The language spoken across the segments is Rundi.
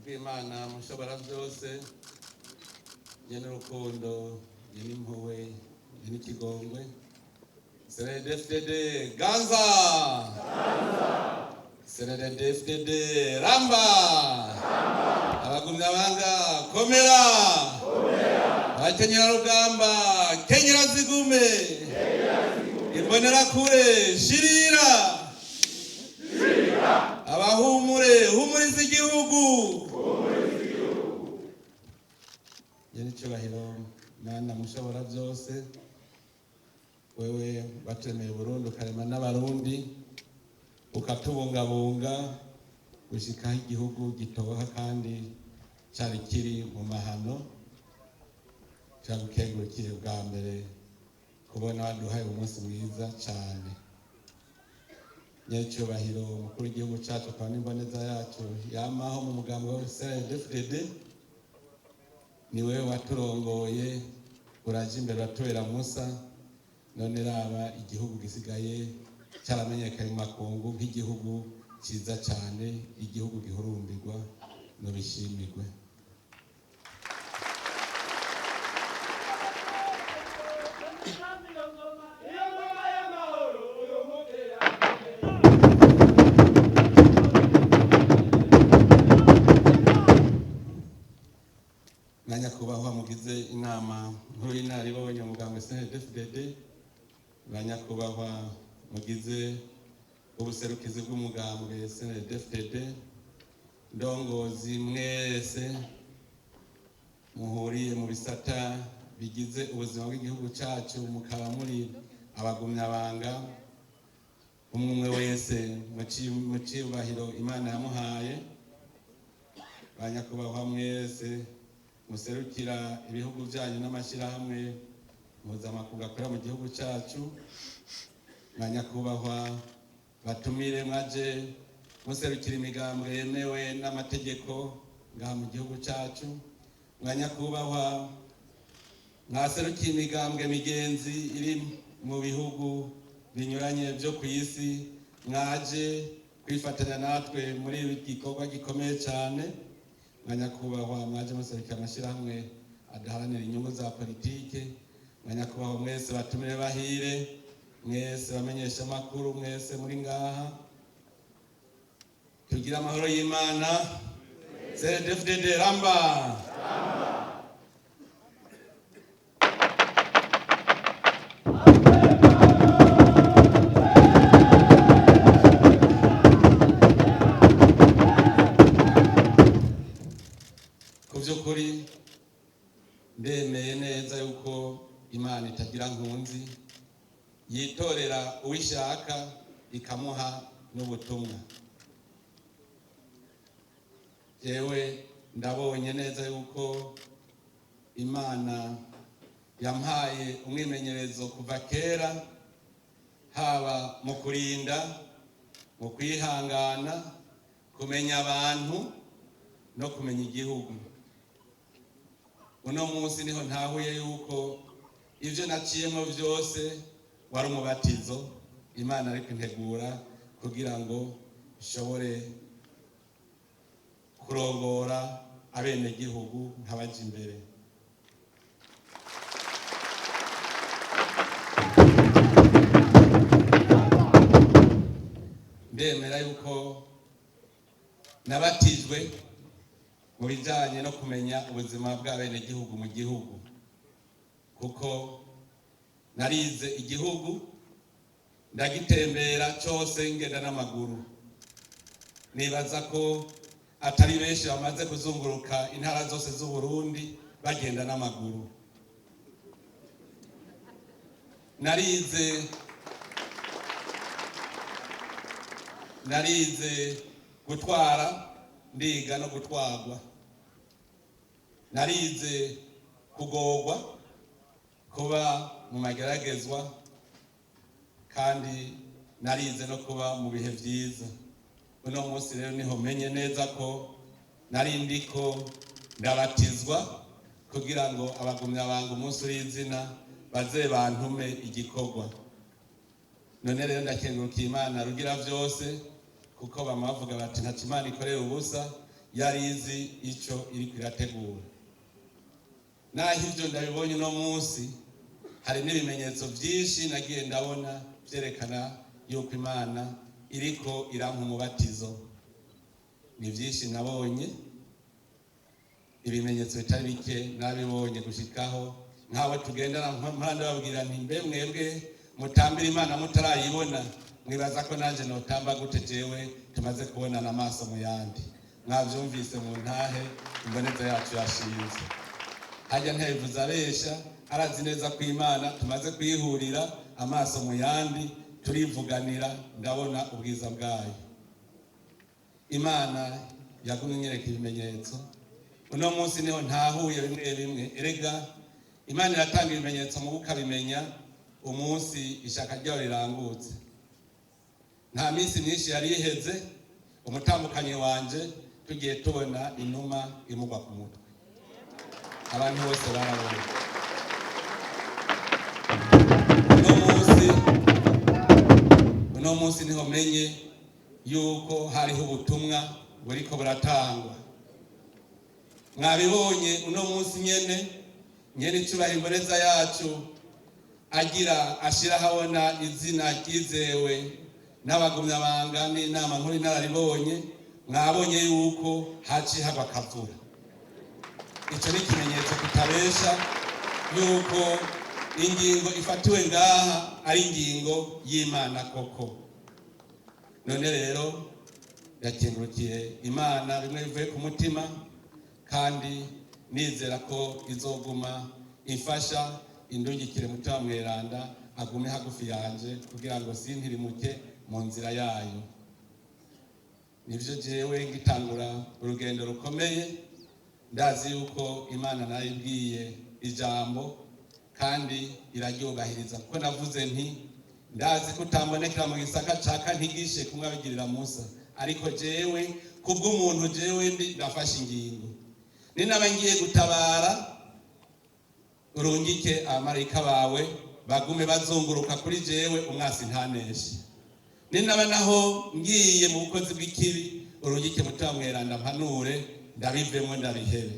Kubw'Imana mushobora byose, nyene urukundo, nyene impuhwe, nyene ikigongwe. CNDD-FDD ganza, CNDD-FDD ramba, abagumyabanga komera, abakenyerarugamba kenyera zigume, imbonerakure shirira, abahumure humuriza igihugu. Nyene icyubahiro Mana mushobora byose, wewe waturemeye Burundi ukarema n'Abarundi, ukatubungabunga gushikaho igihugu gitoha kandi cari kiri mu mahano, turagukengurukiye bwa mbere kubona waduhaye umunsi mwiza cane. Nyecyubahiro umukuru w'igihugu cacu akaba n'imboneza yacu yamaho mu mugambi wa CNDD-FDD, niwe waturongoye, uraje imbere, uratubera Musa. None raba igihugu gisigaye caramenyekanye mu makungu nk'igihugu ciza cane, igihugu gihurumbirwa. Nubishimirwe. Na nyakubahwa mugize inama nkuru y'inararibonye mu mugambwe CNDD-FDD, ba nyakubahwa mugize ubuserukizi bw'umugambwe CNDD-FDD, ndongozi mwese muhuriye mu bisata bigize ubuzima bw'igihugu cacu, mukaba muri abagumyabanga, umwe umwe wese mu cibahiro Imana yamuhaye, ba nyakubahwa mwese muserukira ibihugu byanyu n'amashyirahamwe mpuzamakungu akorera mu gihugu cyacu, ba nyakubahwa batumire mwaje muserukira imigambwe yemewe n'amategeko ngaha mu gihugu cyacu, ba nyakubahwa mwaserukiye imigambwe migenzi iri mu bihugu binyuranye byo ku isi, mwaje kwifatanya natwe muri iki gikorwa gikomeye cyane, mwa nyakubahwa mwaje muserukira amashyirahamwe adaharanira inyungu za politike, mwa nyakubahwa mwese batumire bahire, mwese bamenyesha amakuru, mwese muri ngaha, tugire amahoro y'Imana. CNDD-FDD ramba. Ku by'ukuri ndemeye neza yuko Imana itagira nkunzi, yitorera uwishaka ikamuha n'ubutumwa. Jewe ndabonye neza yuko Imana yampaye umwimenyerezo kuva kera, haba mu kurinda, mu kwihangana, kumenya abantu no kumenya igihugu. Uno munsi niho ntahuye yuko ibyo naciyemo byose wari umubatizo Imana ariko integura kugira ngo ishobore kurongora abenegihugu nkabaja imbere. Ndemera yuko nabatijwe mu bijyanye no kumenya ubuzima bw'abenegihugu mu gihugu, kuko narize igihugu ndagitembera cyose ngenda n'amaguru. Nibaza ko atari benshi bamaze kuzunguruka intara zose z'u Burundi bagenda n'amaguru. Narize gutwara, ndiga no gutwarwa. Narize kugorwa, kuba mu mageragezwa, kandi narize no kuba mu bihe byiza. Uno munsi rero niho menye neza ko nari ndiko ndabatizwa kugira ngo abagumyabanga umunsi w'izina baze bantume igikorwa. None rero ndakengurukiye Imana rugira byose, kuko bama bavuga bati ntaco Imana ikorera ubusa. Yari izi icyo iriko irategura. Naho ibyo ndabibonye uno munsi, hari n'ibimenyetso byinshi nagiye ndabona byerekana yuko Imana iriko irampa umubatizo. Ni byinshi nabonye, ibimenyetso bitari bike nabibonye, gushikaho nk'abo tugendana mpora ndababwira nti: "Mbe mwebwe mutambira Imana mutarayibona, mwibaza ko nanjye notamba gute, jewe tumaze kubonana amaso mu yandi?" Mwabyumvise mu ntahe imboneza yacu yashinze hajya, ntiyabivuze abesha, arazi neza ko Imana tumaze kuyihurira amaso mu yandi, turivuganira, ndabona ubwiza bwayo. Imana yagumye inyereka ibimenyetso. Uno munsi niho ntahuye bimwe bimwe. Erega Imana iratanga ibimenyetso mu ukabimenya umunsi ishaka ryayo rirangutse. Nta minsi myinshi yari iheze, umutambukanyi wanje tugiye tubona inuma imugwa ku mutwe, abantu bose barabona. Uno munsi niho menye yuko hariho ubutumwa buriko buratangwa. Mwabibonye uno munsi nyene, nyene icubahiro imboneza yacu agira ashira habona izina ryizewe n'abagumyabanga n'inama nkuru inararibonye. Mwabonye yuko haciye hagwa akavura. Icyo ni ikimenyetso kitabesha yuko ingingo ifatiwe ngaha ari ingingo y'Imana koko. None rero yakengurukiye Imana bimwe bivuye ku mutima, kandi nizera ko izoguma imfasha, indungikire Mutima Mweranda agume hagufi yanje kugira ngo sintirimuke mu nzira yayo. Nivyo, jewe ngitangura urugendo rukomeye, ndazi yuko Imana nayibwiye ijambo kandi iraryubahiriza, kuko navuze nti: "Ndazi ko utambonekera mu gisaka caka ntigishe kumwe abigirira Musa, ariko jewe kubw'umuntu jewe ndi ndafashe ingingo, ninaba ngiye gutabara, urungike abamarayika bawe bagume bazunguruka kuri jewe, umwasi ntaneshe. Ninaba naho ngiye mu bukozi bw'ikibi, urungike Mutima Mweranda mpanure, ndabivemo, ndabihebe."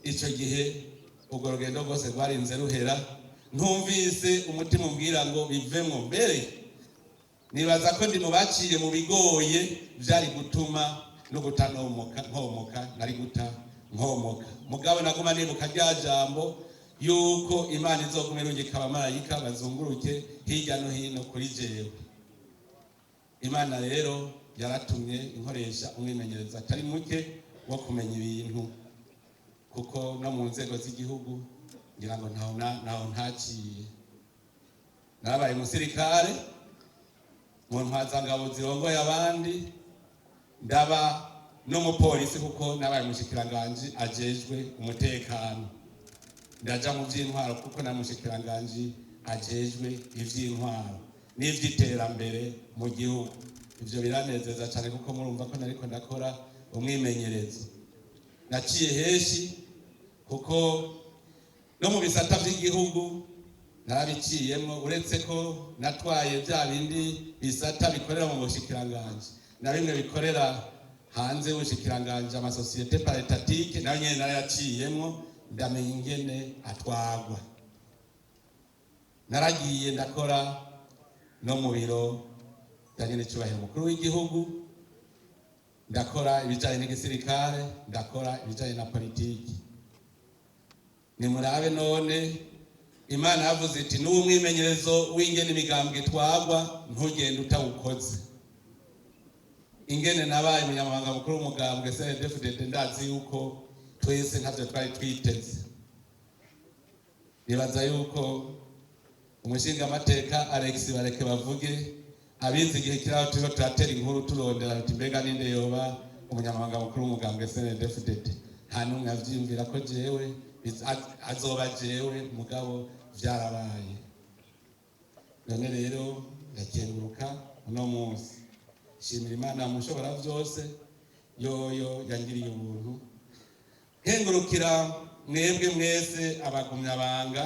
Icyo gihe urwo rugendo rwose rwarinze ruhera ntumvise umutima umbwira ngo bivemo. Mbere nibaza ko ndi mu baciye mu bigoye byari gutuma no guta nomoka, nkomoka, nari guta nkomoka. Mugabo naguma nibuka rya jambo yuko Imana izoguma irungika abamarayika bazunguruke hirya no hino kuri jewe. Imana rero yaratumye inkoresha umwimenyerezo atari muke wo kumenya ibintu, kuko no mu nzego z'igihugu ngira ngo ntaho ntaciye. Narabaye umusirikare mu ntwazangabo zirongoye abandi, ndaba n'umupolisi kuko nabaye umushikiranganji ajejwe umutekano, ndaja mu vy'intwaro kuko na mushikiranganji ajejwe ivy'intwaro n'ivy'iterambere mu gihugu. Ivyo biranezeza cyane, kuko murumva ko nariko ndakora umwimenyerezo. Naciye henshi, kuko no mu bisata by'igihugu narabiciyemo, uretse ko natwaye bya bindi bisata bikorera mu bushikiranganji na bimwe bikorera hanze y'ubushikiranganji, amasosiyete paraétatiques, nayo nyene narayaciyemwo, ndamenya ingene atwagwa. Naragiye ndakora no mu biro bya nyen'icyubahiro umukuru w'igihugu, ndakora ibijyanye n'igisirikare, ndakora ibijyanye na politiki. Nimurabe none, Imana yavuze iti: "N'uwo mwimenyerezo w'ingene imigambwe itwagwa ntugende utawukoze." Ingene nabaye umunyamabanga mukuru w'umugambwe CNDD-FDD, ndazi yuko twese ntavyo twari twiteze. Nibaza yuko umushingamateka Alex Bareke bavuge abizi igihe kiraho turiko turatera inkuru, turondera tuti: "Mbega ninde yoba umunyamabanga mukuru w'umugambwe CNDD-FDD?" Nta n'umwe avyiyumvira ko jewe azoba jewe, mugabo vyarabaye. None rero ndakenguruka uno munsi, shimira Imana mushobora byose yoyo yangiriye ubuntu, nkengurukira mwebwe mwese abagumyabanga,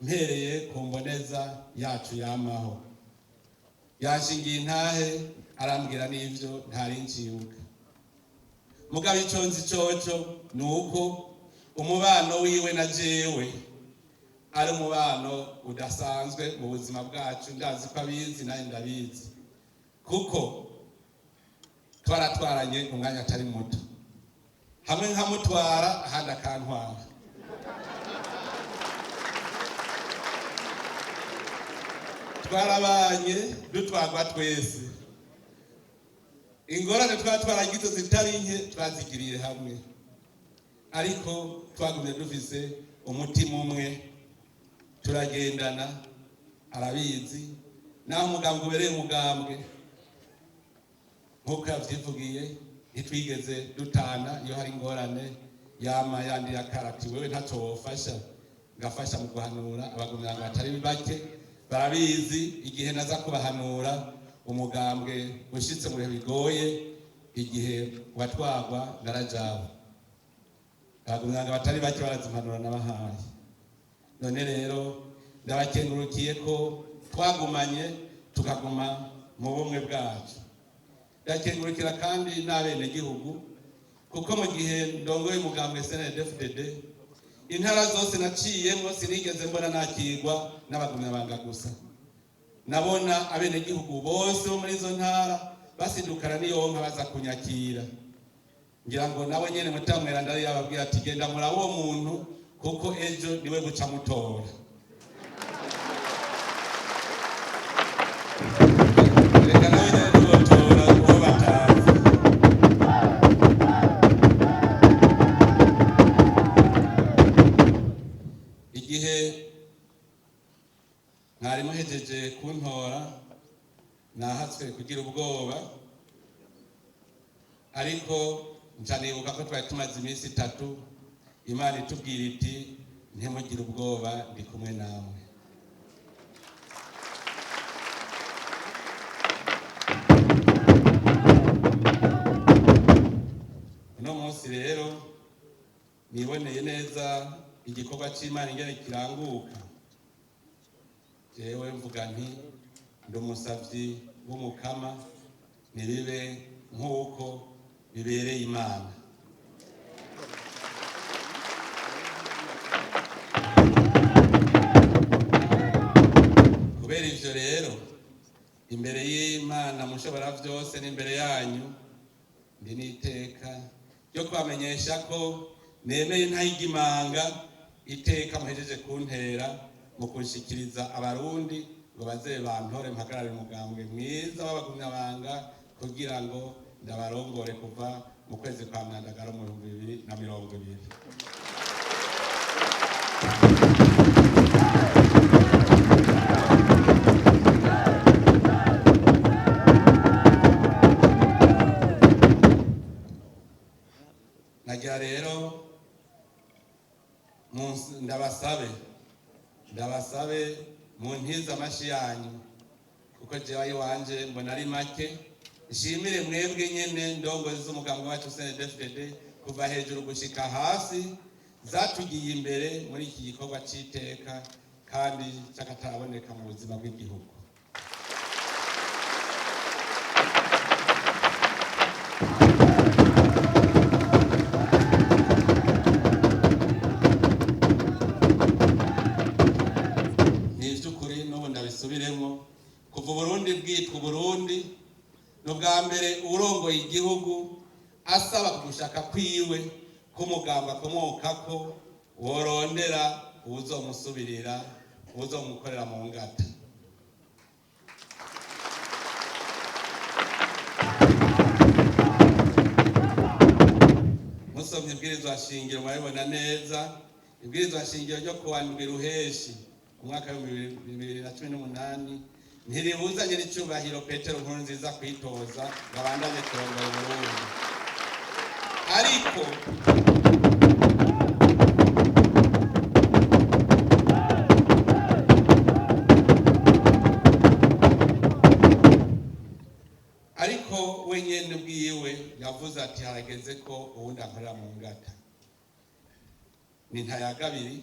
mpereye ku mboneza yacu yamaho yanshingiye intahe, arambwira n'ivyo ntari ncibuka. Mugabo ico nzi coco ni uko umubano wiwe na jewe ari umubano udasanzwe mu buzima bwacu. Ndazi ko abizi, nawe ndabizi, kuko twaratwaranye umwanya atari muto, hamwe nkamutwara, ahandi akantwara. Twarabanye dutwarwa twese. Ingorane twaba twaragize zitari nke twazigiriye hamwe, ariko twagumye dufise umutima umwe, turagendana. Arabizi, naho umugambwe ubereye umugambwe nk'uko yavyivugiye, ntitwigeze dutana. Iyo hari ingorane yama yandi yakarati: "Wewe ntaco wofasha?" Ngafasha mu guhanura. Abagumyabanga batari bake barabizi igihe naza kubahanura umugambwe ushitse mu bihe bigoye, igihe watwagwa na Rajabu. Abagumyabanga batari bake barazimpanura nabahaye. None rero ndabakengurukiye ko twagumanye, tukaguma mu bumwe bwacu. Ndakengurukira kandi n'abenegihugu, kuko mu gihe ndongoye umugambwe CNDD-FDD, intara zose naciyemwo sinigeze mbona nakirwa n'abagumyabanga gusa. Nabona abenegihugu bose bo muri izo ntara basidukana n'iyonka baza kunyakira. Ngira ngo nabo nyene mutamwera ndari yababwira ati: "Genda muri uwo muntu, kuko ejo niwe guca mutora." Reka nawe nyene ntibotora uwo batazi. Igihe mwari muhejeje kuntora, nahatswe kugira ubwoba, ariko nca nibuka ko twari tumaze iminsi 3 Imana itubwira iti: "Ntimugire ubwoba, ndi kumwe namwe." Uno munsi rero niboneye neza igikorwa c'Imana ingene kiranguka. Jewe mvuga nti: "Ndi umusavyi w'Umukama, ntibibe nk'uko bibereye Imana." Kubera ivyo rero, imbere y'Imana mushobora vyose n'imbere yanyu, ndi n'iteka ryo kubamenyesha ko nemeye ntayigimanga iteka muhejeje kuntera mu kunshikiriza Abarundi ngo baze bantore mpagarare umugambwe mwiza w'abagumyabanga, kugira ngo ndabarongore kuva mu kwezi kwa Myandagaro mu 2020. Nagira rero ndabasabe muntize amashi yanyu, kuko jewe iwanje mbona ari make. Nshimire mwebwe nyene ndongozi z'umugambwe wacu CNDD-FDD, kuva hejuru gushika hasi, zatugiye imbere muri iki gikorwa c'iteka kandi c'akataraboneka mu buzima bw'igihugu. Ni ivy'ukuri, n'ubu ndabisubiremo: kuva Uburundi bwitwa Uburundi, ni ubwa mbere urongoye igihugu asaba ku gushaka kwiwe k'umugambwe akomokako worondera uwuzomusubirira, uwuzomukorera mu ngata. Musomye ibwirizwa shingiro murabibona neza. Ibwirizwa shingiro ryo kuwa 7 Ruheshi umwaka w'2018 ntiribuzanye n'icubahiro Petero Nkurunziza kwitoza ngo abandanye kurongora Uburundi, ariko wenyene ubwiwe yavuze ati: "Harageze ko uwundi ankorera mu ngata." Ni ntayagabiri,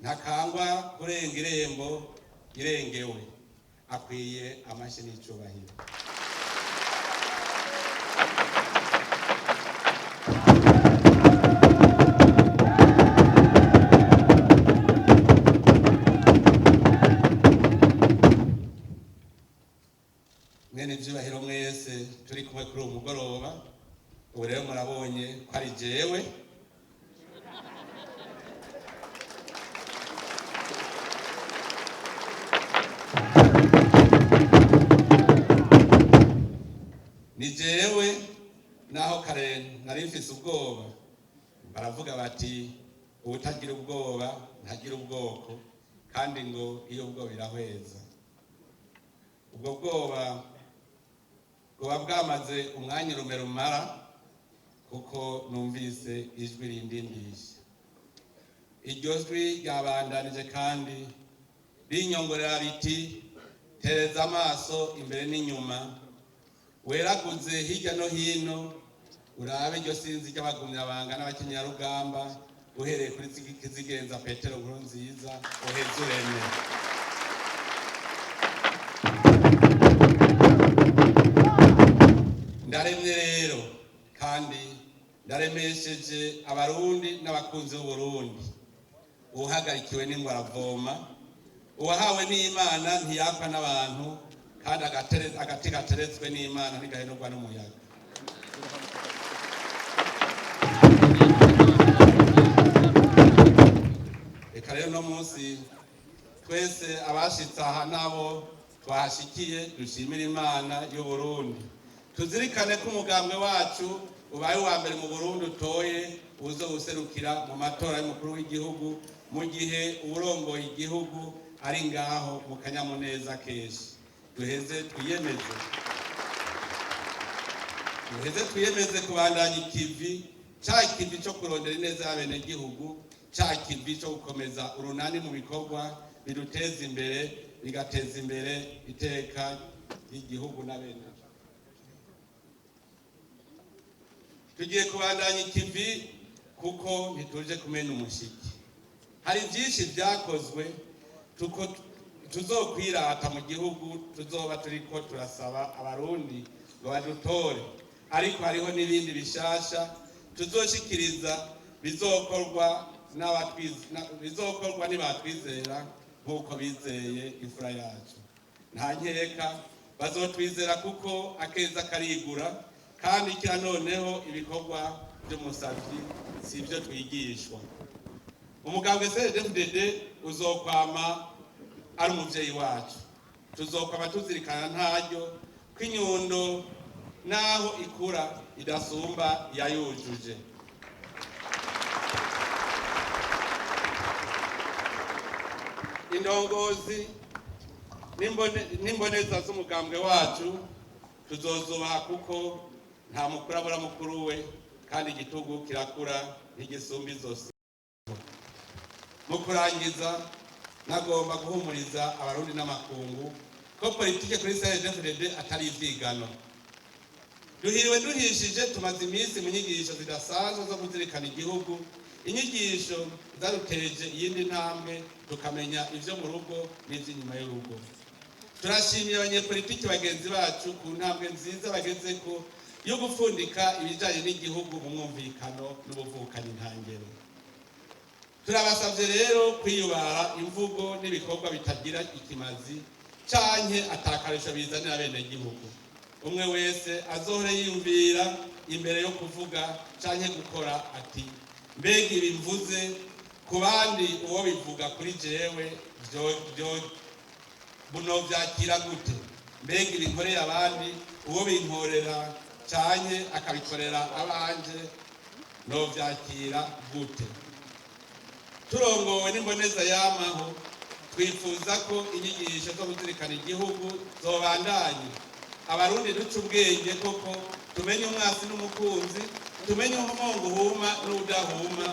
ntakangwa kurenga irembo irengewe, akwiye amashyi n'icubahiro. ko ari jewe. Ni jewe, naho kare nari mfise ubwoba. Baravuga bati uwutagira ubwoba ntagira ubwoko, kandi ngo iyo ubwoba irahweza. Ubwo bwoba bwoba bwamaze umwanya urume rumara, kuko numvise ijwi rindindisha. Iryo jwi ryabandanije kandi rinyongorera riti: tereza amaso imbere n'inyuma, weraguze hirya no hino, urabe iryo sinzi ry'abagumyabanga n'abakenyerarugamba, uhereye kuri Kizigenza Petero Nkurunziza, uheze ureme. Ndaremye rero, kandi ndaremesheje Abarundi n'abakunzi b'Uburundi. Uwuhagarikiwe n'ingwe aravoma, uwahawe n'Imana ntiyapfa n'abantu, kandi agati gateretswe n'Imana ntigahenurwa n'umuyaga. Reka rero uno munsi twese abashitse aha n'abo twahashikiye dushimire Imana y'Uburundi. Tuzirikane ko umugambwe wacu ubaye uwa mbere mu Burundi utoye uwuzowuserukira mu matora y'umukuru w'igihugu, mu gihe uwurongoye igihugu ari ngaho mu kanyamuneza kenshi. Duheze twiyemeze kubandanya ikivi, ca kivi co kurondera ineza y'abenegihugu, ca kivi co gukomeza urunani mu bikorwa biduteza imbere, bigateza imbere iteka ry'igihugu n'abenegihugu. Tugiye kubandanya ikivi kuko ntituje kumena umushiki. Hari byinshi byakozwe tuko tuzokwirata mu gihugu, tuzoba turiko turasaba Abarundi ngo badutore, ariko hariho n'ibindi bishasha tuzoshikiriza bizokorwa nibatwizera nk'uko bizeye imfura yacu. Nta nkeka bazotwizera, kuko akeza karigura, kandi kira noneho ibikorwa by'umusavyi si ibyo twigishwa. Umugambwe CNDD-FDD uzokwama ari umuvyeyi wacu. Tuzokwama tuzirikana ntaryo ko inyundo naho ikura idasumba yayujuje. Indongozi n'imboneza z'umugambwe wacu tuzozubaha, kuko nta mukuru abura mukuru we, kandi igitugu kirakura ntigisumba izosi. Mu kurangiza, nagomba guhumuriza Abarundi n'amakungu ko politike kuri CNDD-FDD atari ivyigano. Duhiriwe duhishije, tumaze iminsi mu nyigisho zidasanzwe zo kuzirikana igihugu, inyigisho zaduteje iyindi ntambwe, tukamenya ivyo mu rugo n'ivy'inyuma y'urugo. Turashimiye abanyepolitiki bagenzi bacu ku ntambwe nziza bagezeko yo gupfundika ibijanye n'igihugu mu mwumvikano n'ubuvukanyi ntangere. Turabasavye rero kwiyubara imvugo n'ibikorwa bitagira ikimazi canke atakarusho bizanira abenegihugu. Umwe wese azohore yiyumvira imbere yo kuvuga canke gukora ati: mbega ibi mvuze ku bandi, uwo bivuga kuri jewe buno vyakira gute? Mbega ibi nkoreye abandi, uwo binkorera canke akabikorera abanje, novyakira gute? Turongowe n'imboneza yamaho, twifuza ko inyigisho zo kuzirikana igihugu zobandanye, Abarundi duca ubwenge koko, tumenye umwasi n'umukunzi, tumenye umumongo uhuma n'udahuma,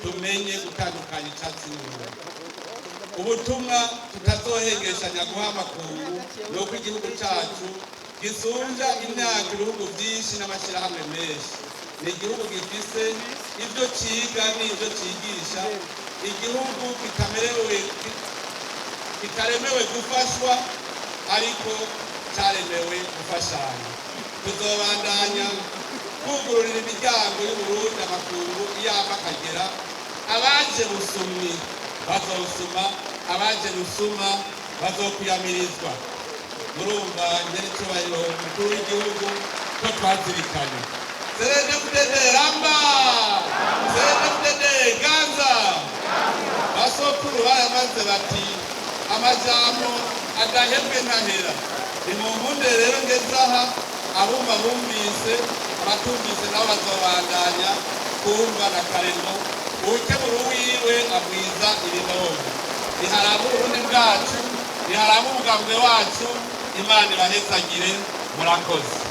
tumenye gutandukanya icatsi n'ubururu. Ubutumwa tutazohengeshanya guha amakungu ni uko igihugu cacu gisumvya imyaka ibihugu vyinshi n'amashirahamwe menshi. Ni igihugu gifise ivyo ciga n'ivyo cigisha, igihugu kitaremewe gufashwa, ariko caremewe gufashanya. Tuzobandanya kugururira imiryango y'Uburundi amakungu iyava akagera. Abaje busumyi bazosuma, abaje rusuma bazokwiyamirizwa. Murumva, nyenicubahiro mukuru w'igihugu, ko twazirikanye. CNDD-FDD ramba, CNDD-FDD ganza. Basokuru baramaze bati amajambo adahebwe ntahera. Nimunkunde rero ngeze aha, abumva bumvise, abatumvise nabo bazobandanya kumva na kareno. Uwukebura uwiwe agwiza ibinogo. Niharaba Uburundi bwacu, niharaba umugambwe wacu. Imana ibahezagire, murakoze.